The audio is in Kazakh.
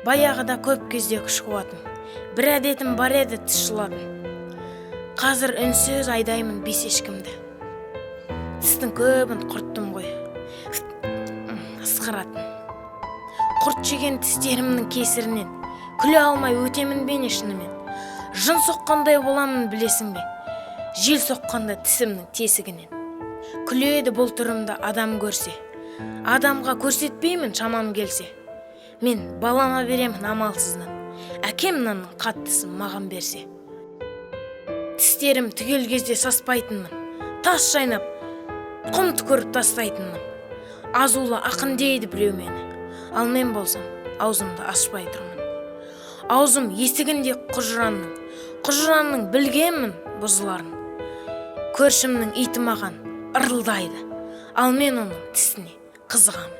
Баяғыда көп кезде күш қуатым, бір әдетім бар еді тіс жұлатын. Қазір үнсіз айдаймын бес ешкімді. Тістің көбін құрттым ғой, ысқыратын. Құрт жеген тістерімнің кесірінен күле алмай өтемін бе не шынымен? Жын соққандай боламын, білесің бе, жел соққанда тісімнің тесігінен. Күледі бұл түрімді адам көрсе, адамға көрсетпеймін шамам келсе. Мен балама беремін амалсыздан, әкем нанның қаттысын маған берсе. Тістерім түгел кезде саспайтынмын, тас шайнап құм түкіріп тастайтынмын. Азулы ақын дейді біреу мені, ал мен болсам аузымды ашпай тұрмын. Аузым есігінде құжыранның, құжыранның білгенмін бұзыларын. Көршімнің иті маған ырылдайды, ал мен оның тісіне қызығамын.